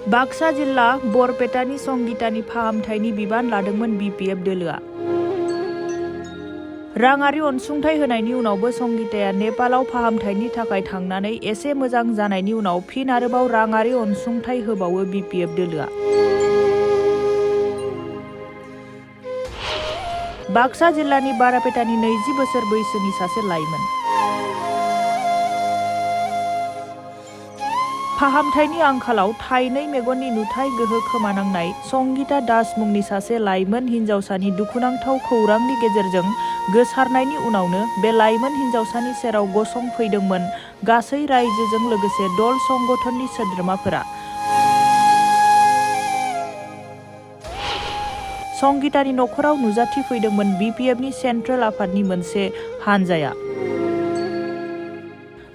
बाक्सा जिल्ला बरपेटानि संगितानि फाहामथायनि बिबान लादोंमोन BPF दोलोआ। राङारि अनसुंथाइ होनायनि उनावबो संगिताया नेपालाव फाहामथायनि थाखाय थांनानै एसे मोजां जानायनि उनाव फिन आरोबाव राङारि अनसुंथाइ होबावो BPF दोलोआ। बाक्सा जिल्लानि बारापेटानि 20 बोसोर बैसोनि सासे लाइमोन। फाहामथायनि आंखालाव थाइनै मेगननि नुथाय गोहो खोमानांनाय संगिता दास मुंनि सासे लाइमोन हिन्जावसानि दुखुनांथाव खौरांनि गेजेरजों गोसारनायनि उनावनो बे लाइमोन हिन्जावसानि सेराव गसंफैदोंमोन गासै रायजोजों लोगोसे दल संगठननि सोद्रोमाफोरा। संगितानि नखराव नुजाथिफैदोंमोन BPFनि सेन्ट्रेल आफादनि मोनसे हानजाया।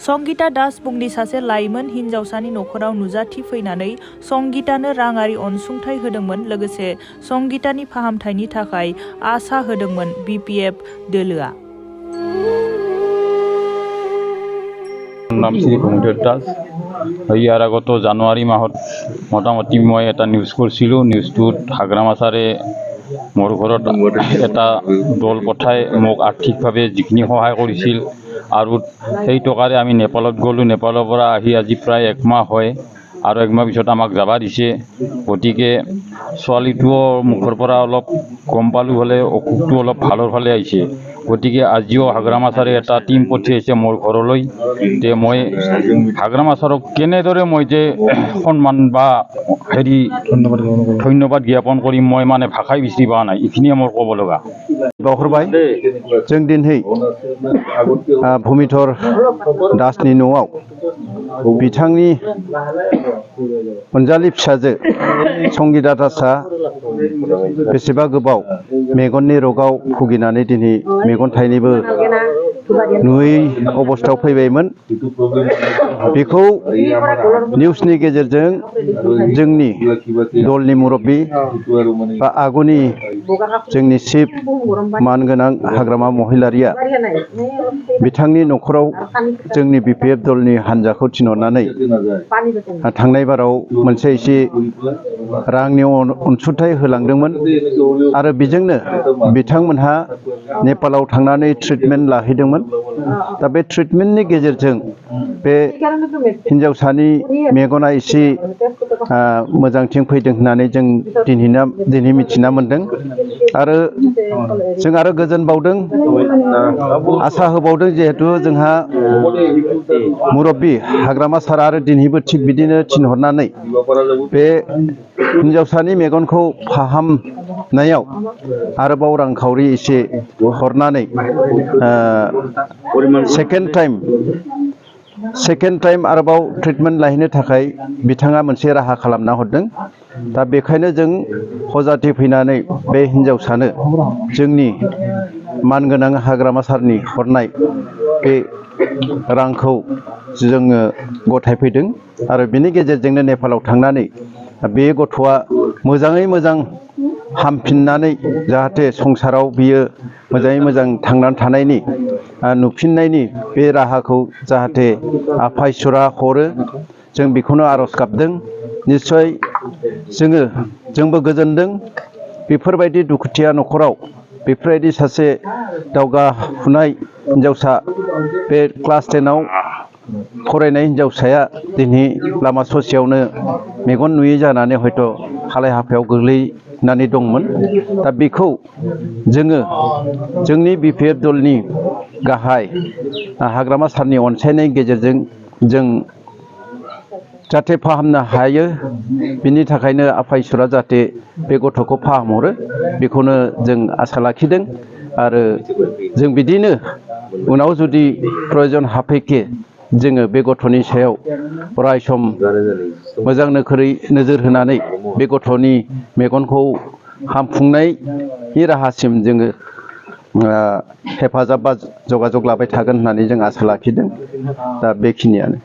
संगिता दास मुंनि सासे लाइमोन हिन्जावसानि नखराव नुजाथिफैनानै संगितानो राङारि अनसुंथाइ होदोंमोन लोगोसे संगितानि फाहामथायनि थाखाय आसा होदोंमोन BPF दोलोआ। नाम श्री भूमिधर दास। ইয়াৰ আগত জানুৱাৰী মাহত মোটামুটি মই এটা নিউজ কৰিছিলোঁ। নিউজটোত হাগ্ৰামা ছাৰে মোৰ ঘৰত এটা দল পঠাই মোক আৰ্থিকভাৱে যিখিনি সহায় কৰিছিল আৰু সেই টকাৰে আমি নেপালত গ'লোঁ। নেপালৰ পৰা আহি আজি প্ৰায় 1 মাহ হয় আৰু 1 মাহ পিছত আমাক যাব দিছে। গতিকে ছোৱালীটোৰ মুখৰ পৰা অলপ গম পালোঁ হ'লে অসুখটো অলপ ভালৰ ফালে আহিছে। গতিকে আজিও হাগ্ৰামা ছাৰে এটা টিম পঠিয়াইছে মোৰ ঘৰলৈ। তে মই হাগ্ৰামা ছাৰক কেনেদৰে মই যে সন্মান বা ধন্যবাদ জ্ঞাপন কৰিম মই মানে ভাষাই বিচাৰি পোৱা নাই। এইখিনিয়ে মোৰ ক'ব লগা। बावहरबाय जों दिनै भूमिधर दासनि न'आव बिथांनि अनजालि फिसाजो संगिता दासआ बेसेबा गोबाव मेगननि रगाव भुगिनानै दिनै मेगन थाइनैबो नुयै अबस्थायाव फैबायमोन। बेखौ निउसनि गेजेरजों जोंनि दलनि मुरब्बी बा आगुनि जोंनि चिफ मानगोनां हाग्रामा महिलारिया बिथांनि नखराव जोंनि BPF दलनि हानजाखौ थिनहरनानै थांनाय बाराव मोनसे एसे रांनि अनसुंथाइ होलांदोंमोन आरो बेजोंनो बिथांमोनहा नेपालाव थांनानै ट्रिटमेन्ट लाहैदोंमोन। दा बे ट्रिटमेन्टनि गेजेरजों बे हिन्जावसानि मेगना एसे मोजांथिं फैदों होननानै जों दिनै मिथिना मोन्दों आरो जों आरो गोजोन बावदों आसा होबावदों जिहेतु जोंहा मुरब्बी हाग्रामा सार आरो दिनैबो थिग बिदिनो थिनहरनानै बे हिन्जावसानि मेगनखौ फाहामनायाव आरोबाव रांखावरि एसे हरनानै सेकेन्ड टाइम आरोबाव ट्रिटमेन्ट लाहैनो थाखाय बिथाङा मोनसे राहा खालामना हरदों। दा बेखायनो जों हजाति फैनानै बे हिन्जावसानो जोंनि मानगोनां हाग्रामा सारनि हरनाय बे रांखौ जोङो गथायफैदों आरो बेनि गेजेरजोंनो नेपालाव थांनानै बे गथ'आ मोजाङै मोजां हामफिननानै जाहाथे संसाराव बियो मोजाङै मोजां थांनानै थानायनि नुफिननायनि बे राहाखौ जाहाथे आफा इसोरा हरो जों बेखौनो आरज गाबदों। निश्चय जोंबो गोजोनदों बेफोरबायदि दुखुथिया नखराव बेफोरबायदि सासे दावगाफुनाय हिन्जावसा बे क्लास 10आव फरायनाय हिन्जावसाया दिनै लामा ससेयावनो मेगन नुयै जानानै हयथ' हालाय हाफायाव गोग्लैनानै दंमोन। दा बेखौ जोङो जोंनि BPF दलनि गाहाय हाग्रामा सारनि अनसायनायनि गेजेरजों जों जाहाथे फाहामनो हायो बिनि थाखायनो आफा इसोरा जाहाथे बे गथ'खौ फाहामहरो बेखौनो जों आसा लाखिदों आरो जों बिदिनो उनाव जुदि प्रयजन हाफैके जोङो बे गथ'नि सायाव अराय सम मोजां नोजोर होनानै बे गथ'नि मेगनखौ हामफुंनायनि राहासिम जोङो हेफाजाब बा जगाजग लाबाय थागोन होननानै जों आसा लाखिदों। दा बेखिनियानो।